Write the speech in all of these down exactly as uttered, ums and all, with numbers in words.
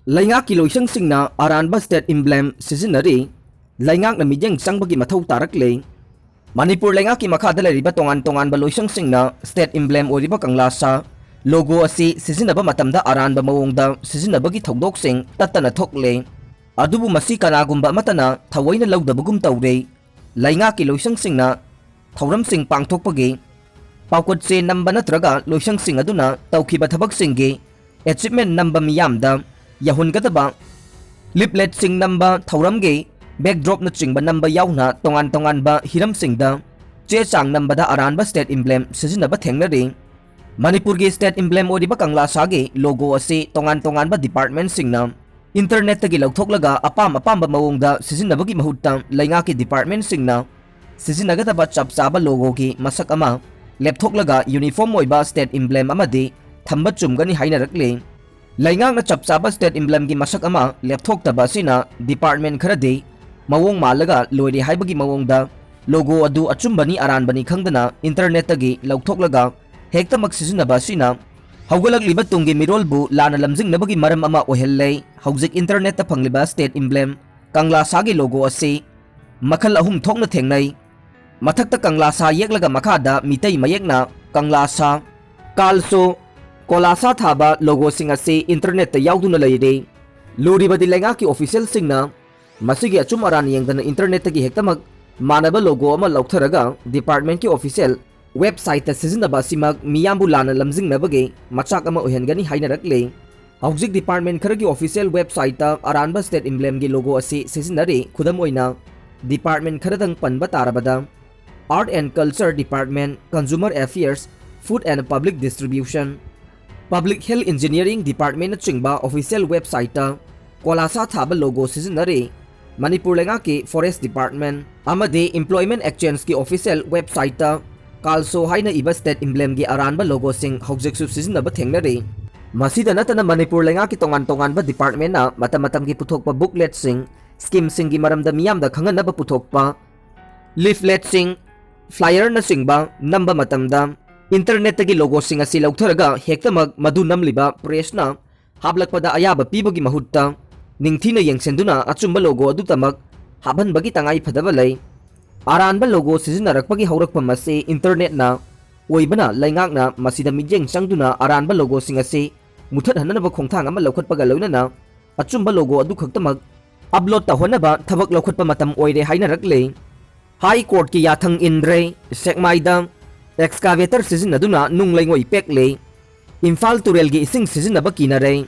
ꯂꯩꯉꯥꯛꯀꯤ ꯂꯣꯏꯁꯪꯁꯤꯡꯅ ꯑꯔꯥꯟꯕ state emblem ꯁꯤꯖꯤꯟꯅꯔꯤ꯫ ꯂꯩꯉꯥꯛꯅ ꯃꯤꯠꯌꯦꯡ ꯆꯪꯕꯒꯤ ꯃꯊꯧ ꯇꯥꯔꯛꯂꯦ꯫ ꯃꯅꯤꯄꯨꯔ ꯂꯩꯉꯥꯛꯀꯤ ꯃꯈꯥꯗ ꯂꯩꯔꯤꯕ ꯇꯣꯉꯥꯟ ꯇꯣꯉꯥꯟꯕ ꯂꯣꯏꯁꯪꯁꯤꯡꯅ state emblem ꯑꯣꯏꯔꯤꯕ ꯀꯪꯂꯥ ꯁꯥ logo ꯑꯁꯤ ꯁꯤꯖꯤꯟꯅꯕ ꯃꯇꯝꯗ ꯑꯔꯥꯟꯕ ꯃꯑꯣꯡꯗ ꯁꯤꯖꯤꯟꯅꯕꯒꯤ ꯊꯧꯗꯣꯛꯁꯤꯡ ꯇꯠꯇꯅ ꯊꯣꯛꯂꯦ꯫ ꯑꯗꯨꯕꯨ ꯃꯁꯤ ꯀꯅꯥꯒꯨꯝꯕ ꯑꯃꯠꯇꯅ ꯊꯑꯣꯏꯅ ꯂꯧꯗꯕꯒꯨꯝ ꯇꯧꯔꯦ꯫ ꯂꯩꯉꯥꯛꯀꯤ ꯂꯣꯏꯁꯪꯁꯤꯡꯅ ꯊꯧꯔꯝꯁꯤꯡ ꯄꯥꯡꯊꯣꯛꯄꯒꯤ ꯄꯥꯎꯀꯠ ꯆꯦ ꯅꯝꯕ ꯅꯠꯇ꯭ꯔꯒ ꯂꯣꯏꯁꯪꯁꯤꯡ ꯑꯗꯨꯅ ꯇꯧꯈꯤꯕ ꯊꯕꯛꯁꯤꯡꯒꯤ achievement ꯅꯝꯕ ꯃꯤꯌꯥꯝꯗ ꯌꯧꯍꯟꯒꯗꯕ leafletꯁꯤꯡ ꯅꯝꯕ, ꯊꯧꯔꯝꯒꯤ backdropꯅꯆꯤꯡꯕ ꯅꯝꯕ ꯌꯥꯎꯅ ꯇꯣꯉꯥꯟ ꯇꯣꯉꯥꯟꯕ ꯍꯤꯔꯝꯁꯤꯡꯗ ꯆꯦ ꯆꯥꯡ ꯅꯝꯕꯗ ꯑꯔꯥꯟꯕ state emblem ꯁꯤꯖꯤꯟꯅꯕ ꯊꯦꯡꯅꯔꯤ꯫ ꯃꯅꯤꯄꯨꯔꯒꯤ state emblem ꯑꯣꯏꯔꯤꯕ ꯀꯪꯂꯥ ꯁꯥꯒꯤ logo ꯑꯁꯤ ꯇꯣꯉꯥꯟ ꯇꯣꯉꯥꯟꯕ departmentꯁꯤꯡꯅ internetꯇꯒꯤ ꯂꯧꯊꯣꯛꯂꯒ ꯑꯄꯥꯝ ꯑꯄꯥꯝꯕ ꯃꯑꯣꯡꯗ ꯁꯤꯖꯤꯟꯅꯕꯒꯤ ꯃꯍꯨꯠꯇ ꯂꯩꯉꯥꯛꯀꯤ departmentꯁꯤꯡꯅ ꯁꯤꯖꯤꯟꯅꯒꯗꯕ ꯆꯞ ꯆꯥꯕ logoꯒꯤ ꯃꯁꯛ ꯑꯃ ꯂꯦꯞꯊꯣꯛꯂꯒ uniform ꯑꯣꯏꯕ state emblem ꯑꯃꯗꯤ ꯊꯝꯕ ꯆꯨꯝꯒꯅꯤ ꯍꯥꯏꯅꯔꯛꯂꯤ꯫ ꯂꯩꯉꯥꯛꯅ ꯆꯞ ꯆꯥꯕ state emblemꯒꯤ ꯃꯁꯛ ꯑꯃ ꯂꯦꯞꯊꯣꯛꯇꯕ ꯑꯁꯤꯅ department ꯈꯔꯗꯤ ꯃꯑꯣꯡ ꯃꯥꯜꯂꯒ ꯂꯣꯏꯔꯦ ꯍꯥꯏꯕꯒꯤ ꯃꯑꯣꯡꯗ logo ꯑꯗꯨ ꯑꯆꯨꯝꯕꯅꯤ ꯑꯔꯥꯟꯕꯅꯤ ꯈꯪꯗꯅ internetꯇꯒꯤ ꯂꯧꯊꯣꯛꯂꯒ ꯍꯦꯛꯇꯃꯛ ꯁꯤꯖꯤꯟꯅꯕ ꯑꯁꯤꯅ ꯍꯧꯒꯠꯂꯛꯂꯤꯕ ꯇꯨꯡꯒꯤ ꯃꯤꯔꯣꯜꯕꯨ ꯂꯥꯟꯅ ꯂꯝꯖꯤꯡꯅꯕꯒꯤ ꯃꯔꯝ ꯑꯃ ꯑꯣꯏꯍꯜꯂꯦ꯫ ꯍꯧꯖꯤꯛ internetꯇ ꯐꯪꯂꯤꯕ state emblem ꯀꯪꯂꯥ ꯁꯥꯒꯤ logo ꯑꯁꯤ ꯃꯈꯜ ꯑꯍꯨꯝ ꯊꯣꯛꯅ ꯊꯦꯡꯅꯩ꯫ ꯃꯊꯛꯇ ꯀꯪꯂꯥ ꯁꯥ ꯌꯦꯛꯂꯒ ꯃꯈꯥꯗ ꯃꯤꯇꯩ ꯃꯌꯦꯛꯅ ꯀꯪꯂꯥ ꯁꯥ, ꯀꯥꯜꯁꯣ, ꯀꯣꯂꯥꯁꯥ ꯊꯥꯕ logoꯁꯤꯡ ꯑꯁꯤ internetꯇ ꯌꯥꯎꯗꯨꯅ ꯂꯩꯔꯦ꯫ ꯂꯨꯔꯤꯕꯗꯤ ꯂꯩꯉꯥꯛꯀꯤ officialꯁꯤꯡꯅ ꯃꯁꯤꯒꯤ ꯑꯆꯨꯝ ꯑꯔꯥꯟ ꯌꯦꯡꯗꯅ internetꯇꯒꯤ ꯍꯦꯛꯇꯃꯛ ꯃꯥꯟꯅꯕ logo ꯑꯃ ꯂꯧꯊꯔꯒ departmentꯀꯤ official websiteꯇ ꯁꯤꯖꯤꯟꯅꯕ ꯑꯁꯤꯃꯛ ꯃꯤꯌꯥꯝꯕꯨ ꯂꯥꯟꯅ ꯂꯝꯖꯤꯡꯅꯕꯒꯤ ꯃꯆꯥꯛ ꯑꯃ ꯑꯣꯏꯍꯟꯒꯅꯤ ꯍꯥꯏꯅꯔꯛꯂꯤ꯫ ꯍꯧꯖꯤꯛ department ꯈꯔꯒꯤ official websiteꯇ ꯑꯔꯥꯟꯕ state emblemꯒꯤ logo ꯑꯁꯤ ꯁꯤꯖꯤꯟꯅꯔꯤ꯫ ꯈꯨꯗꯝ ꯑꯣꯏꯅ, department ꯈꯔꯗꯪ ꯄꯟꯕ ꯇꯥꯔꯕꯗ, Art and Culture Department, Consumer Affairs, Food and Public Distribution, Public Health Engineering Departmentꯅꯆꯤꯡꯕ official websiteꯇ ꯀꯣꯂꯥꯁꯥ ꯊꯥꯕ logo ꯁꯤꯖꯤꯟꯅꯔꯤ꯫ ꯃꯅꯤꯄꯨꯔ ꯂꯩꯉꯥꯛꯀꯤ Forest Department ꯑꯃꯗꯤ Employment Exchangeꯀꯤ official websiteꯇ ꯀꯥꯜꯁꯣ ꯍꯥꯏꯅ ꯏꯕ state emblemꯒꯤ ꯑꯔꯥꯟꯕ logoꯁꯤꯡ ꯍꯧꯖꯤꯛꯁꯨ ꯁꯤꯖꯤꯟꯅꯕ ꯊꯦꯡꯅꯔꯤ꯫ ꯃꯁꯤꯗ ꯅꯠꯇꯅ ꯃꯅꯤꯄꯨꯔ ꯂꯩꯉꯥꯛꯀꯤ ꯇꯣꯉꯥꯟ ꯇꯣꯉꯥꯟꯕ departmentꯅ ꯃꯇꯝ ꯃꯇꯝꯒꯤ ꯄꯨꯊꯣꯛꯄ bookletꯁꯤꯡ, schemeꯁꯤꯡꯒꯤ ꯃꯔꯝꯗ ꯃꯤꯌꯥꯝꯗ ꯈꯪꯍꯟꯅꯕ ꯄꯨꯊꯣꯛꯄ leafletꯁꯤꯡ, flyerꯅꯆꯤꯡꯕ ꯅꯝꯕ ꯃꯇꯝꯗ internetꯇꯒꯤ logoꯁꯤꯡ ꯑꯁꯤ ꯂꯧꯊꯔꯒ ꯍꯦꯛꯇꯃꯛ ꯃꯗꯨ ꯅꯝꯂꯤꯕ pressꯅ ꯍꯥꯞꯂꯛꯄꯗ ꯑꯌꯥꯕ ꯄꯤꯕꯒꯤ ꯃꯍꯨꯠꯇ ꯅꯤꯡꯊꯤꯅ ꯌꯦꯡꯁꯤꯟꯗꯨꯅ ꯑꯆꯨꯝꯕ ꯂꯣꯒꯣ ꯑꯗꯨꯇꯃꯛ ꯍꯥꯞꯍꯟꯕꯒꯤ ꯇꯉꯥꯏ ꯐꯗꯕ ꯂꯩ꯫ ꯑꯔꯥꯟꯕ ꯂꯣꯒꯣ ꯁꯤꯖꯤꯟꯅꯔꯛꯄꯒꯤ ꯍꯧꯔꯛꯐꯝ ꯑꯁꯤ ꯏꯟꯇꯔꯅꯦꯠꯅ ꯑꯣꯏꯕꯅ, ꯂꯩꯉꯥꯛꯅ ꯃꯁꯤꯗ ꯃꯤꯠꯌꯦꯡ ꯆꯪꯗꯨꯅ ꯑꯔꯥꯟꯕ ꯂꯣꯒꯣꯁꯤꯡ ꯑꯁꯤ ꯃꯨꯊꯠꯍꯟꯅꯅꯕ ꯈꯣꯡꯊꯥꯡ ꯑꯃ ꯂꯧꯈꯠꯄꯒ ꯂꯣꯏꯅꯅ ꯑꯆꯨꯝꯕ ꯂꯣꯒꯣ ꯑꯗꯨ ꯈꯛꯇꯃꯛ ꯑꯞꯂꯣꯗ ꯇꯧꯍꯟꯅꯕ ꯊꯕꯛ ꯂꯧꯈꯠꯄ ꯃꯇꯝ ꯑꯣꯏꯔꯦ ꯍꯥꯏꯅꯔꯛꯂꯦ꯫ ꯍꯥꯏ ꯀꯣꯔꯠꯀꯤ ꯌꯥꯊꯪ ꯏꯟꯗ꯭ꯔꯦ꯫ ꯁꯦꯛꯃꯥꯏꯗ ꯑꯦꯛꯁꯀꯥꯚꯦꯇꯔ ꯁꯤꯖꯤꯟꯅꯗꯨꯅ ꯅꯨꯡ ꯂꯩꯉꯣꯏ ꯄꯦꯛꯂꯦ꯫ ꯏꯝꯐꯥꯜ ꯇꯨꯔꯦꯜꯒꯤ ꯏꯁꯤꯡ ꯁꯤꯖꯤꯟꯅꯕ ꯀꯤꯅꯔꯦ꯫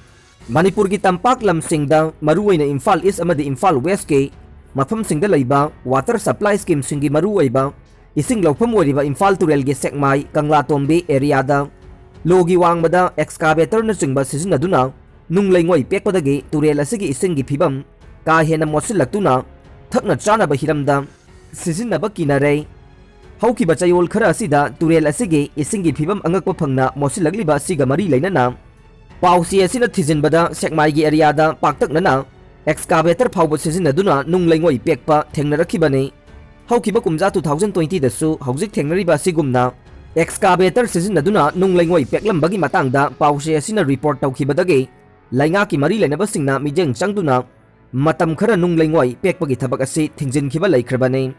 ꯃꯅꯤꯄꯨꯔꯒꯤ ꯇꯝꯄꯥꯛ ꯂꯝꯁꯤꯡꯗ, ꯃꯔꯨꯑꯣꯏꯅ ꯏꯝꯐꯥꯜ ꯏꯁ ꯑꯃꯗꯤ ꯏꯝꯐꯥꯜ ꯋꯦꯁꯀꯤ ꯃꯐꯝꯁꯤꯡꯗ ꯂꯩꯕ ꯋꯥꯇꯔ ꯁꯄ꯭ꯂꯥꯏ ꯁ꯭ꯀꯤꯝꯁꯤꯡꯒꯤ ꯃꯔꯨꯑꯣꯏꯕ ꯏꯁꯤꯡ ꯂꯧꯐꯝ ꯑꯣꯏꯔꯤꯕ ꯏꯝꯐꯥꯜ ꯇꯨꯔꯦꯜꯒꯤ ꯁꯦꯛꯃꯥꯏ, ꯀꯪꯂꯥꯇꯣꯝꯕꯤ ꯑꯦꯔꯤꯌꯥꯗ ꯂꯣꯒꯤ ꯋꯥꯡꯃꯗ ꯑꯦꯛꯁꯀꯥꯚꯦꯇꯔꯅꯆꯤꯡꯕ ꯁꯤꯖꯤꯟꯅꯗꯨꯅ ꯅꯨꯡ ꯂꯩꯉꯣꯏ ꯄꯦꯛꯄꯗꯒꯤ ꯇꯨꯔꯦꯜ ꯑꯁꯤꯒꯤ ꯏꯁꯤꯡꯒꯤ ꯐꯤꯕꯝ ꯀꯥ ꯍꯦꯟꯅ ꯃꯣꯠꯁꯤꯜꯂꯛꯇꯨꯅ ꯊꯛꯅ ꯆꯥꯅꯕ ꯍꯤꯔꯝꯗ ꯁꯤꯖꯤꯟꯅꯕ ꯀꯤꯅꯔꯦ꯫ ꯍꯧꯈꯤꯕ ꯆꯌꯣꯜ ꯈꯔ ꯑꯁꯤꯗ ꯇꯨꯔꯦꯜ ꯑꯁꯤꯒꯤ ꯏꯁꯤꯡꯒꯤ ꯐꯤꯕꯝ ꯑꯉꯛꯄ ꯐꯪꯅ ꯃꯣꯠꯁꯤꯜꯂꯛꯂꯤꯕ ꯑꯁꯤꯒ ꯃꯔꯤ ꯂꯩꯅꯅ, ꯄꯥꯎꯆꯦ ꯑꯁꯤꯅ ꯊꯤꯖꯤꯟꯕꯗ ꯁꯦꯛꯃꯥꯏꯒꯤ ꯑꯦꯔꯤꯌꯥꯗ ꯄꯥꯛꯇꯛꯅꯅ ꯑꯦꯛꯁꯀꯥꯚꯦꯇꯔ ꯐꯥꯎꯕ ꯁꯤꯖꯤꯟꯅꯗꯨꯅ ꯅꯨꯡ ꯂꯩꯉꯣꯏ ꯄꯦꯛꯄ ꯊꯦꯡꯅꯔꯛꯈꯤꯕꯅꯤ꯫ ꯍꯧꯈꯤꯕ ꯀꯨꯝꯖꯥ two thousand twenty ꯗꯁꯨ ꯍꯧꯖꯤꯛ ꯊꯦꯡꯅꯔꯤꯕ ꯑꯁꯤꯒꯨꯝꯅ ꯑꯦꯛꯁꯀꯥꯚꯦꯇꯔ ꯁꯤꯖꯤꯟꯅꯗꯨꯅ ꯅꯨꯡ ꯂꯩꯉꯣꯏ ꯄꯦꯛꯂꯝꯕꯒꯤ ꯃꯇꯥꯡꯗ ꯄꯥꯎꯆꯦ ꯑꯁꯤꯅ ꯔꯤꯄꯣꯔꯠ ꯇꯧꯈꯤꯕꯗꯒꯤ ꯂꯩꯉꯥꯛꯀꯤ ꯃꯔꯤ ꯂꯩꯅꯕꯁꯤꯡꯅ ꯃꯤꯠꯌꯦꯡ ꯆꯪꯗꯨꯅ ꯃꯇꯝ ꯈꯔ ꯅꯨꯡ ꯂꯩꯉꯣꯏ ꯄꯦꯛꯄꯒꯤ ꯊꯕꯛ ꯑꯁꯤ ꯊꯤꯡꯖꯤꯟꯈꯤꯕ ꯂꯩꯈ꯭ꯔꯕꯅꯤ꯫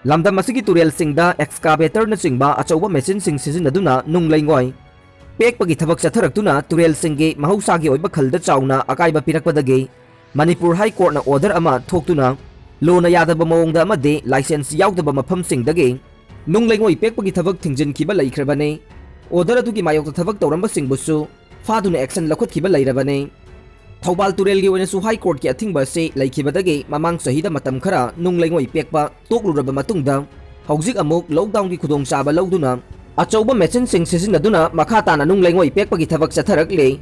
ꯂꯝꯗꯝ ꯑꯁꯤꯒꯤ ꯇꯨꯔꯦꯜꯁꯤꯡꯗ ꯑꯦꯛꯁꯀꯥꯚꯦꯇꯔꯅꯆꯤꯡꯕ ꯑꯆꯧꯕ ꯃꯦꯆꯤꯟꯁꯤꯡ ꯁꯤꯖꯤꯟꯅꯗꯨꯅ ꯅꯨꯡ ꯂꯩꯉꯣꯏ ꯄꯦꯛꯄꯒꯤ ꯊꯕꯛ ꯆꯠꯊꯔꯛꯇꯨꯅ ꯇꯨꯔꯦꯜꯁꯤꯡꯒꯤ ꯃꯍꯧꯁꯥꯒꯤ ꯑꯣꯏꯕ ꯈꯜꯗ ꯆꯥꯎꯅ ꯑꯀꯥꯏꯕ ꯄꯤꯔꯛꯄꯗꯒꯤ ꯃꯅꯤꯄꯨꯔ ꯍꯥꯏ ꯀꯣꯔꯠꯅ ꯑꯣꯔꯗꯔ ꯑꯃ ꯊꯣꯛꯇꯨꯅ ꯂꯣꯅ ꯌꯥꯗꯕ ꯃꯑꯣꯡꯗ ꯑꯃꯗꯤ ꯂꯥꯏꯁꯦꯟꯁ ꯌꯥꯎꯗꯕ ꯃꯐꯝꯁꯤꯡꯗꯒꯤ ꯅꯨꯡ ꯂꯩꯉꯣꯏ ꯄꯦꯛꯄꯒꯤ ꯊꯕꯛ ꯊꯤꯡꯖꯤꯟꯈꯤꯕ ꯂꯩꯈ꯭ꯔꯕꯅꯤ꯫ ꯑꯣꯔꯗꯔ ꯑꯗꯨꯒꯤ ꯃꯥꯌꯣꯛꯇ ꯊꯕꯛ ꯇꯧꯔꯝꯕꯁꯤꯡꯕꯨꯁꯨ ꯐꯥꯗꯨꯅ ꯑꯦꯛꯁꯟ ꯂꯧꯈꯠꯈꯤꯕ ꯂꯩꯔꯕꯅꯤ꯫ ꯊꯧꯕꯥꯜ ꯇꯨꯔꯦꯜꯒꯤ ꯑꯣꯏꯅꯁꯨ ꯍꯥꯏ ꯀꯣꯔꯠꯀꯤ ꯑꯊꯤꯡꯕ ꯑꯁꯤ ꯂꯩꯈꯤꯕꯗꯒꯤ ꯃꯃꯥꯡ ꯆꯍꯤꯗ ꯃꯇꯝ ꯈꯔ ꯅꯨꯡ ꯂꯩꯉꯣꯏ ꯄꯦꯛꯄ ꯇꯣꯛꯂꯨꯔꯕ ꯃꯇꯨꯡꯗ, ꯍꯧꯖꯤꯛ ꯑꯃꯨꯛ ꯂꯣꯛꯗꯥꯎꯟꯒꯤ ꯈꯨꯗꯣꯡꯆꯥꯕ ꯂꯧꯗꯨꯅ ꯑꯆꯧꯕ ꯃꯦꯆꯤꯟꯁꯤꯡ ꯁꯤꯖꯤꯟꯅꯗꯨꯅ ꯃꯈꯥ ꯇꯥꯅ ꯅꯨꯡ ꯂꯩꯉꯣꯏ ꯄꯦꯛꯄꯒꯤ ꯊꯕꯛ ꯆꯠꯊꯔꯛꯂꯤ꯫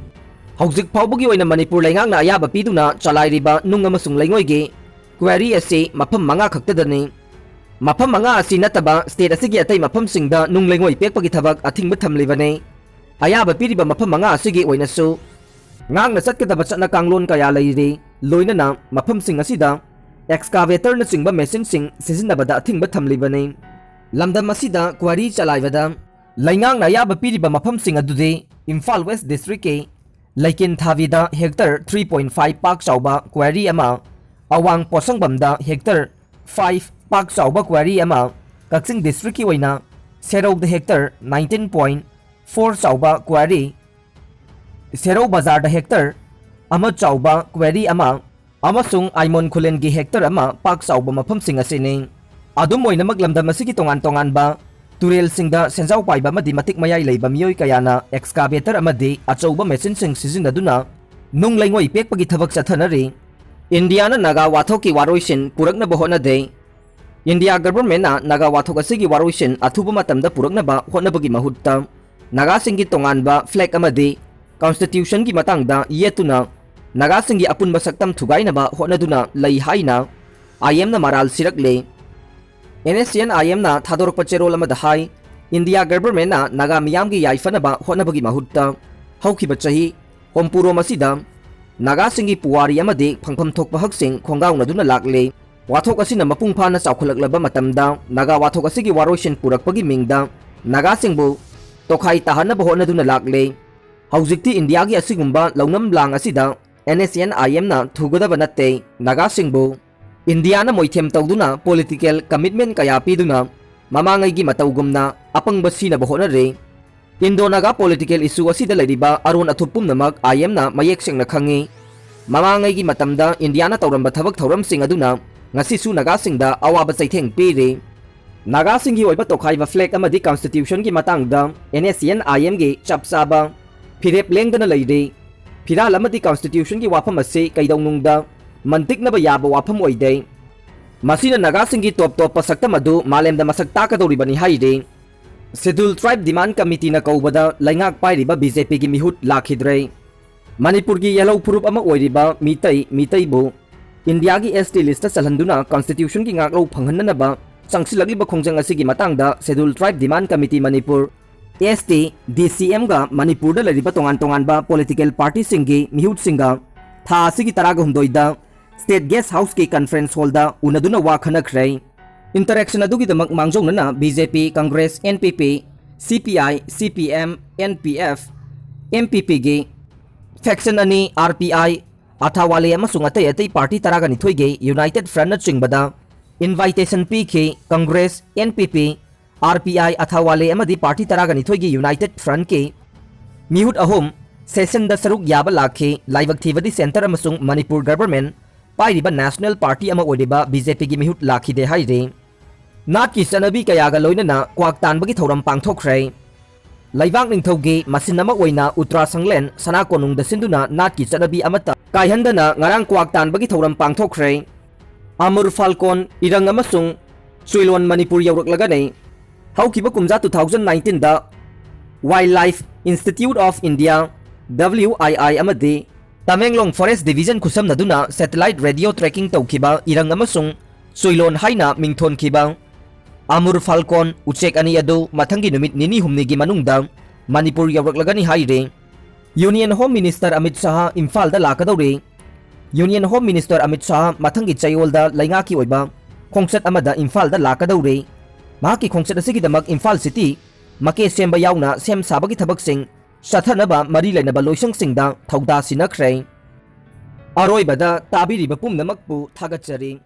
ꯍꯧꯖꯤꯛ ꯐꯥꯎꯕꯒꯤ ꯑꯣꯏꯅ ꯃꯅꯤꯄꯨꯔ ꯂꯩꯉꯥꯛꯅ ꯑꯌꯥꯕ ꯄꯤꯗꯨꯅ ꯆꯂꯥꯏꯔꯤꯕ ꯅꯨꯡ ꯑꯃꯁꯨꯡ ꯂꯩꯉꯣꯏꯒꯤ ꯀ꯭ꯋꯥꯔꯤ ꯑꯁꯤ ꯃꯐꯝ ꯃꯉꯥ ꯈꯛꯇꯗꯅꯤ꯫ ꯃꯐꯝ ꯃꯉꯥ ꯑꯁꯤ ꯅꯠꯇꯕ ꯁ꯭ꯇꯦꯠ ꯑꯁꯤꯒꯤ ꯑꯇꯩ ꯃꯐꯝꯁꯤꯡꯗ ꯅꯨꯡ ꯂꯩꯉꯣꯏ ꯄꯦꯛꯄꯒꯤ ꯊꯕꯛ ꯑꯊꯤꯡꯕ ꯊꯝꯂꯤꯕꯅꯤ꯫ ꯑꯌꯥꯕ ꯄꯤꯔꯤꯕ ꯃꯐꯝ ꯃꯉꯥ ꯑꯁꯤꯒꯤ ꯑꯣꯏꯅꯁꯨ ꯉꯥꯛꯅ ꯆꯠꯀꯗꯕ ꯆꯠꯅ ꯀꯥꯡꯂꯣꯟ ꯀꯌꯥ ꯂꯩꯔꯤ꯫ ꯂꯣꯏꯅꯅ ꯃꯐꯝꯁꯤꯡ ꯑꯁꯤꯗ ꯑꯦꯛꯁꯀꯥꯚꯦꯇꯔꯅꯆꯤꯡꯕ ꯃꯦꯆꯤꯟꯁꯤꯡ ꯁꯤꯖꯤꯟꯅꯕꯗ ꯑꯊꯤꯡꯕ ꯊꯝꯂꯤꯕꯅꯤ꯫ ꯂꯝꯗꯝ ꯑꯁꯤꯗ ꯀ꯭ꯋꯥꯔꯤ ꯆꯂꯥꯏꯕꯗ ꯂꯩꯉꯥꯛꯅ ꯑꯌꯥꯕ ꯄꯤꯔꯤꯕ ꯃꯐꯝꯁꯤꯡ ꯑꯗꯨꯗꯤ ꯏꯝꯐꯥꯜ ꯋꯦꯁ ꯗꯤꯁꯇ꯭ꯔꯤꯛꯀꯤ ꯂꯩꯀꯤꯟ ꯊꯥꯕꯤꯗ ꯍꯦꯛꯇꯔ ꯊ꯭ꯔꯤ ꯄꯣꯏꯟ ꯐꯥꯏꯚ ꯄꯥꯛ ꯆꯥꯎꯕ ꯀ꯭ꯋꯥꯔꯤ ꯑꯃ, ꯑꯋꯥꯡ ꯄꯣꯠꯁꯪꯕꯝꯗ ꯍꯦꯛꯇꯔ ꯐꯥꯏꯚ ꯄꯥꯛ ꯆꯥꯎꯕ ꯀ꯭ꯋꯥꯔꯤ ꯑꯃ, ꯀꯛꯆꯤꯡ ꯗꯤꯁꯇ꯭ꯔꯤꯛꯀꯤ ꯑꯣꯏꯅ ꯁꯦꯔꯧꯗ ꯍꯦꯛꯇꯔ ꯅꯥꯏꯟꯇꯤꯟ ꯄꯣꯏꯟ ꯐꯣꯔ ꯆꯥꯎꯕ ꯀ꯭ꯋꯥꯔꯤ, ꯁꯦꯔꯧ ꯕꯖꯥꯔꯗ ꯍꯦꯛꯇꯔ ꯑꯃ ꯆꯥꯎꯕ ꯀ꯭ꯋꯥꯔꯤ ꯑꯃ ꯑꯃꯁꯨꯡ ꯑꯥꯏꯃꯣꯟ ꯈꯨꯂꯦꯟꯒꯤ ꯍꯦꯛꯇꯔ ꯑꯃ ꯄꯥꯛ ꯆꯥꯎꯕ ꯃꯐꯝꯁꯤꯡ ꯑꯁꯤꯅꯤ꯫ ꯑꯗꯨꯝ ꯑꯣꯏꯅꯃꯛ, ꯂꯝꯗꯝ ꯑꯁꯤꯒꯤ ꯇꯣꯉꯥꯟ ꯇꯣꯉꯥꯟꯕ ꯇꯨꯔꯦꯜꯁꯤꯡꯗ ꯁꯦꯟꯖꯥꯎ ꯄꯥꯏꯕ ꯑꯃꯗꯤ ꯃꯇꯤꯛ ꯃꯌꯥꯏ ꯂꯩꯕ ꯃꯤꯑꯣꯏ ꯀꯌꯥꯅ ꯑꯦꯛꯁꯀꯥꯚꯦꯇꯔ ꯑꯃꯗꯤ ꯑꯆꯧꯕ ꯃꯦꯆꯤꯟꯁꯤꯡ ꯁꯤꯖꯤꯟꯅꯗꯨꯅ ꯅꯨꯡ ꯂꯩꯉꯣꯏ ꯄꯦꯛꯄꯒꯤ ꯊꯕꯛ ꯆꯠꯊꯅꯔꯤ꯫ ꯏꯟꯗꯤꯌꯥꯅ ꯅꯥꯒꯥ ꯋꯥꯊꯣꯛꯀꯤ ꯋꯥꯔꯣꯏꯁꯤꯟ ꯄꯨꯔꯛꯅꯕ ꯍꯣꯠꯅꯗꯦ꯫ ꯏꯟꯗꯤꯌꯥ ꯒꯚꯔꯟꯃꯦꯟꯠꯅ ꯅꯥꯒꯥ ꯋꯥꯊꯣꯛ ꯑꯁꯤꯒꯤ ꯋꯥꯔꯣꯏꯁꯤꯟ ꯑꯊꯨꯕ ꯃꯇꯝꯗ ꯄꯨꯔꯛꯅꯕ ꯍꯣꯠꯅꯕꯒꯤ ꯃꯍꯨꯠꯇ, ꯅꯥꯒꯥꯁꯤꯡꯒꯤ ꯇꯣꯉꯥꯟꯕ ꯐ꯭ꯂꯦꯒ ꯑꯃꯗꯤ ꯀꯟꯁꯇꯤꯇ꯭ꯌꯨꯁꯟꯒꯤ ꯃꯇꯥꯡꯗ ꯌꯦꯠꯇꯨꯅ ꯅꯥꯒꯥꯁꯤꯡꯒꯤ ꯑꯄꯨꯟꯕ ꯁꯛꯇꯝ ꯊꯨꯒꯥꯏꯅꯕ ꯍꯣꯠꯅꯗꯨꯅ ꯂꯩ ꯍꯥꯏꯅ ꯑꯥꯏ ꯑꯦꯝꯅ ꯃꯔꯥꯜ ꯁꯤꯔꯛꯂꯦ꯫ ꯑꯦꯟ ꯑꯦꯁ ꯁꯤ ꯑꯦꯟ ꯑꯥꯏ ꯑꯦꯝꯅ ꯊꯥꯗꯣꯔꯛꯄ ꯆꯦꯔꯣꯜ ꯑꯃꯗ ꯍꯥꯏ, ꯏꯟꯗꯤꯌꯥ ꯒꯚꯔꯟꯃꯦꯟꯠꯅ ꯅꯥꯒꯥ ꯃꯤꯌꯥꯝꯒꯤ ꯌꯥꯏꯐꯅꯕ ꯍꯣꯠꯅꯕꯒꯤ ꯃꯍꯨꯠꯇ ꯍꯧꯈꯤꯕ ꯆꯍꯤ ꯍꯣꯝꯄꯨꯔꯣꯝ ꯑꯁꯤꯗ ꯅꯥꯒꯥꯁꯤꯡꯒꯤ ꯄꯨꯋꯥꯔꯤ ꯑꯃꯗꯤ ꯐꯪꯐꯝ ꯊꯣꯛꯄ ꯍꯛꯁꯤꯡ ꯈꯣꯡꯒꯥꯎꯅꯗꯨꯅ ꯂꯥꯛꯂꯦ꯫ ꯋꯥꯊꯣꯛ ꯑꯁꯤꯅ ꯃꯄꯨꯡ ꯐꯥꯅ ꯆꯥꯎꯈꯠꯂꯛꯂꯕ ꯃꯇꯝꯗ ꯅꯥꯒꯥ ꯋꯥꯊꯣꯛ ꯑꯁꯤꯒꯤ ꯋꯥꯔꯣꯏꯁꯤꯟ ꯄꯨꯔꯛꯄꯒꯤ ꯃꯤꯡꯗ ꯅꯥꯒꯥꯁꯤꯡꯕꯨ ꯇꯣꯈꯥꯏ ꯇꯥꯍꯟꯅꯕ ꯍꯣꯠꯅꯗꯨꯅ ꯂꯥꯛꯂꯦ꯫ ꯍꯧꯖꯤꯛꯇꯤ ꯏꯟꯗꯤꯌꯥꯒꯤ ꯑꯁꯤꯒꯨꯝꯕ ꯂꯧꯅꯝ ꯂꯥꯡ ꯑꯁꯤꯗ ꯑꯦꯟ ꯑꯦꯁ ꯁꯤ ꯑꯦꯟ ꯑꯥꯏ ꯑꯦꯝꯅ ꯊꯨꯒꯗꯕ ꯅꯠꯇꯦ꯫ ꯅꯥꯒꯥꯁꯤꯡꯕꯨ ꯏꯟꯗꯤꯌꯥꯅ ꯃꯣꯏꯊꯦꯝ ꯇꯧꯗꯨꯅ ꯄꯣꯂꯤꯇꯤꯀꯦꯜ ꯀꯃꯤꯠꯃꯦꯟ ꯀꯌꯥ ꯄꯤꯗꯨꯅ ꯃꯃꯥꯡꯉꯩꯒꯤ ꯃꯇꯧꯒꯨꯝꯅ ꯑꯄꯪꯕ ꯁꯤꯅꯕ ꯍꯣꯠꯅꯔꯦ꯫ ꯏꯟꯗꯣ ꯅꯥꯒꯥ ꯄꯣꯂꯤꯇꯤꯀꯦꯜ ꯏꯁꯨ ꯑꯁꯤꯗ ꯂꯩꯔꯤꯕ ꯑꯔꯣꯟ ꯑꯊꯨꯞ ꯄꯨꯝꯅꯃꯛ ꯑꯥꯏ ꯑꯦꯝꯅ ꯃꯌꯦꯛ ꯁꯦꯡꯅ ꯈꯪꯉꯤ꯫ ꯃꯃꯥꯡꯉꯩꯒꯤ ꯃꯇꯝꯗ ꯏꯟꯗꯤꯌꯥꯅ ꯇꯧꯔꯝꯕ ꯊꯕꯛ ꯊꯧꯔꯝꯁꯤꯡ ꯑꯗꯨꯅ ꯉꯁꯤꯁꯨ ꯅꯥꯒꯥꯁꯤꯡꯗ ꯑꯋꯥꯕ ꯆꯩꯊꯦꯡ ꯄꯤꯔꯤ꯫ ꯅꯥꯒꯥꯁꯤꯡꯒꯤ ꯑꯣꯏꯕ ꯇꯣꯈꯥꯏꯕ ꯐ꯭ꯂꯦꯒ ꯑꯃꯗꯤ ꯀꯟꯁꯇꯤꯇ꯭ꯌꯨꯁꯟꯒꯤ ꯃꯇꯥꯡꯗ ꯑꯦꯟ ꯑꯦꯁ ꯁꯤ ꯑꯦꯟ ꯑꯥꯏ ꯑꯦꯝꯒꯤ ꯆꯞ ꯆꯥꯕ ꯐꯤꯔꯦꯞ ꯂꯦꯡꯗꯅ ꯂꯩꯔꯤ꯫ ꯐꯤꯔꯥꯜ ꯑꯃꯗꯤ ꯀꯟꯁꯇꯤꯇ꯭ꯌꯨꯁꯟꯒꯤ ꯋꯥꯐꯝ ꯑꯁꯤ ꯀꯩꯗꯧꯅꯨꯡꯗ ꯃꯟꯇꯤꯛꯅꯕ ꯌꯥꯕ ꯋꯥꯐꯝ ꯑꯣꯏꯗꯦ꯫ ꯃꯁꯤꯅ ꯅꯥꯒꯥꯁꯤꯡꯒꯤ ꯇꯣꯞ ꯇꯣꯞꯄ ꯁꯛꯇꯝ ꯑꯗꯨ ꯃꯥꯂꯦꯝꯗ ꯃꯁꯛ ꯇꯥꯛꯀꯗꯧꯔꯤꯕꯅꯤ ꯍꯥꯏꯔꯤ꯫ ꯁꯦꯗꯨꯜ ꯇ꯭ꯔꯥꯏꯕ ꯗꯤꯃꯥꯟ ꯀꯃꯤꯇꯤꯅ ꯀꯧꯕꯗ ꯂꯩꯉꯥꯛ ꯄꯥꯏꯔꯤꯕ ꯕꯤ ꯖꯦ ꯄꯤꯒꯤ ꯃꯤꯍꯨꯠ ꯂꯥꯛꯈꯤꯗ꯭ꯔꯦ꯫ ꯃꯅꯤꯄꯨꯔꯒꯤ ꯌꯦꯜꯍꯧ ꯐꯨꯔꯨꯞ ꯑꯃ ꯑꯣꯏꯔꯤꯕ ꯃꯤꯇꯩ, ꯃꯤꯇꯩꯕꯨ ꯏꯟꯗꯤꯌꯥꯒꯤ ꯑꯦꯁ ꯇꯤ ꯂꯤꯁꯇ ꯆꯜꯍꯟꯗꯨꯅ ꯀꯟꯁꯇꯤꯇ꯭ꯌꯨꯁꯟꯒꯤ ꯉꯥꯛꯂꯧ ꯐꯪꯍꯟꯅꯅꯕ ꯆꯪꯁꯤꯜꯂꯛꯂꯤꯕ ꯈꯣꯡꯖꯪ ꯑꯁꯤꯒꯤ ꯃꯇꯥꯡꯗ ꯁꯦꯗꯨꯜ ꯇ꯭ꯔꯥꯏꯕ ꯗꯤꯃꯥꯟ ꯀꯃꯤꯇꯤ ꯃꯅꯤꯄꯨꯔ, ꯑꯦꯁ ꯇꯤ, ꯗꯤ ꯁꯤ ꯑꯦꯝꯒ ꯃꯅꯤꯄꯨꯔꯗ ꯂꯩꯔꯤꯕ ꯇꯣꯉꯥꯟ ꯇꯣꯉꯥꯟꯕ ꯄꯣꯂꯤꯇꯤꯀꯦꯜ ꯄꯥꯔꯇꯤꯁꯤꯡꯒꯤ ꯃꯤꯍꯨꯠꯁꯤꯡꯒ ꯊꯥ ꯑꯁꯤꯒꯤ ꯇꯔꯥꯒ ꯍꯨꯝꯗꯣꯏꯗ ꯁ꯭ꯇꯦꯠ ꯒꯦꯁ ꯍꯥꯎꯁꯀꯤ ꯀꯟꯐꯔꯦꯟꯁ ꯍꯣꯜꯗ ꯎꯅꯗꯨꯅ ꯋꯥ ꯈꯟꯅꯈ꯭ꯔꯦ꯫ ꯏꯟꯇꯔꯦꯛꯁꯟ ꯑꯗꯨꯒꯤꯗꯃꯛ ꯃꯥꯡꯖꯧꯅꯅ ꯕꯤ ꯖꯦ ꯄꯤ, ꯀꯪꯒ꯭ꯔꯦꯁ, ꯑꯦꯟ ꯄꯤ ꯄꯤ, ꯁꯤ ꯄꯤ ꯑꯥꯏ, ꯁꯤ P M, N P F, M P ꯄꯤꯒꯤ Faction ꯑꯅꯤ, R P I, ꯑꯊꯥꯋꯥꯂꯦ ꯑꯃꯁꯨꯡ ꯑꯇꯩ ꯑꯇꯩ party ꯇꯔꯥꯒ ꯅꯤꯊꯣꯏꯒꯤ United Front ꯅꯆꯤꯡꯕꯗ invitation ꯄꯤꯈꯤ꯫ Congress, N P P, R P I, ꯑꯊꯥꯋꯥꯂꯦ ꯑꯃꯗꯤ party ꯇꯔꯥꯒ ꯅꯤꯊꯣꯏꯒꯤ United Front ꯀꯤ ꯃꯤꯍꯨꯠ ꯑꯍꯨꯝ session ꯗ ꯁꯔꯨꯛ ꯌꯥꯕ ꯂꯥꯛꯈꯤ꯫ ꯂꯥꯏꯕꯛ ꯊꯤꯕꯗꯤ centre ꯑꯃꯁꯨꯡ ꯃꯅꯤꯄꯨꯔ government ꯄꯥꯏꯔꯤꯕ national party ꯑꯃ ꯑꯣꯏꯔꯤꯕ B J P ꯒꯤ ꯃꯤꯍꯨꯠ ꯂꯥꯛꯈꯤꯗꯦ ꯍꯥꯏꯔꯤ꯫ ꯅꯥꯠꯀꯤ ꯆꯠꯅꯕꯤ ꯀꯌꯥꯒ ꯂꯣꯏꯅꯅ ꯀ꯭ꯋꯥꯛ ꯇꯥꯟꯕꯒꯤ ꯊꯧꯔꯝ ꯄꯥꯡꯊꯣꯛꯈ꯭ꯔꯦ꯫ ꯂꯩꯕꯥꯛ ꯅꯤꯡꯊꯧꯒꯤ ꯃꯁꯤꯟ ꯑꯃ ꯑꯣꯏꯅ ꯎꯇ꯭ꯔꯥ ꯁꯪꯂꯦꯟ ꯁꯅꯥ ꯀꯣꯅꯨꯡꯗ ꯁꯤꯟꯗꯨꯅ ꯅꯥꯠꯀꯤ ꯆꯠꯅꯕꯤ ꯑꯃꯠꯇ ꯀꯥꯏꯍꯟꯗꯅ ꯉꯔꯥꯡ ꯀ꯭ꯋꯥꯛ ꯇꯥꯟꯕꯒꯤ ꯊꯧꯔꯝ ꯄꯥꯡꯊꯣꯛꯈ꯭ꯔꯦ꯫ ꯑꯃꯨꯔ ꯐꯥꯜꯀꯣꯟ, ꯏꯔꯪ ꯑꯃꯁꯨꯡ ꯆꯨꯏꯂꯣꯟ ꯃꯅꯤꯄꯨꯔ ꯌꯧꯔꯛꯂꯒꯅꯤ꯫ ꯍꯧꯈꯤꯕ ꯀꯨꯝꯖꯥ two thousand nineteen the Wildlife Institute of India, W I I, ꯑꯃꯗꯤ Tamenglong Forest Division ꯈꯨꯠꯁꯝꯅꯗꯨꯅ satellite radio tracking ꯇꯧꯈꯤꯕ ꯏꯔꯪ ꯑꯃꯁꯨꯡ ꯆꯨꯏꯂꯣꯟ ꯍꯥꯏꯅ ꯃꯤꯡꯊꯣꯟꯈꯤꯕ ꯑꯃꯨꯔ ꯐꯥꯜꯀꯣꯟ ꯎꯆꯦꯛ ꯑꯅꯤ ꯑꯗꯨ ꯃꯊꯪꯒꯤ ꯅꯨꯃꯤꯠ ꯅꯤꯅꯤ ꯍꯨꯝꯅꯤꯒꯤ ꯃꯅꯨꯡꯗ ꯃꯅꯤꯄꯨꯔ ꯌꯧꯔꯛꯂꯒꯅꯤ ꯍꯥꯏꯔꯤ꯫ Union Home Minister Amit Shah ꯏꯝꯐꯥꯜꯗ ꯂꯥꯛꯀꯗꯧꯔꯤ꯫ Union Home Minister Amit Shah ꯃꯊꯪꯒꯤ ꯆꯌꯣꯜꯗ ꯂꯩꯉꯥꯛꯀꯤ ꯑꯣꯏꯕ ꯈꯣꯡꯆꯠ ꯑꯃꯗ ꯏꯝꯐꯥꯜꯗ ꯂꯥꯛꯀꯗꯧꯔꯤ꯫ ꯃꯍꯥꯛꯀꯤ ꯈꯣꯡꯆꯠ ꯑꯁꯤꯒꯤꯗꯃꯛ ꯏꯝꯐꯥꯜ city ꯃꯀꯦ ꯁꯦꯝꯕ ꯌꯥꯎꯅ ꯁꯦꯝ ꯁꯥꯕꯒꯤ ꯊꯕꯛꯁꯤꯡ ꯆꯠꯊꯅꯕ ꯃꯔꯤ ꯂꯩꯅꯕ ꯂꯣꯏꯁꯪꯁꯤꯡꯗ ꯊꯧꯗꯥ ꯁꯤꯟꯅꯈ꯭ꯔꯦ꯫ ꯑꯔꯣꯏꯕꯗ ꯇꯥꯕꯤꯔꯤꯕ ꯄꯨꯝꯅꯃꯛꯄꯨ ꯊꯥꯒꯠꯆꯔꯤ꯫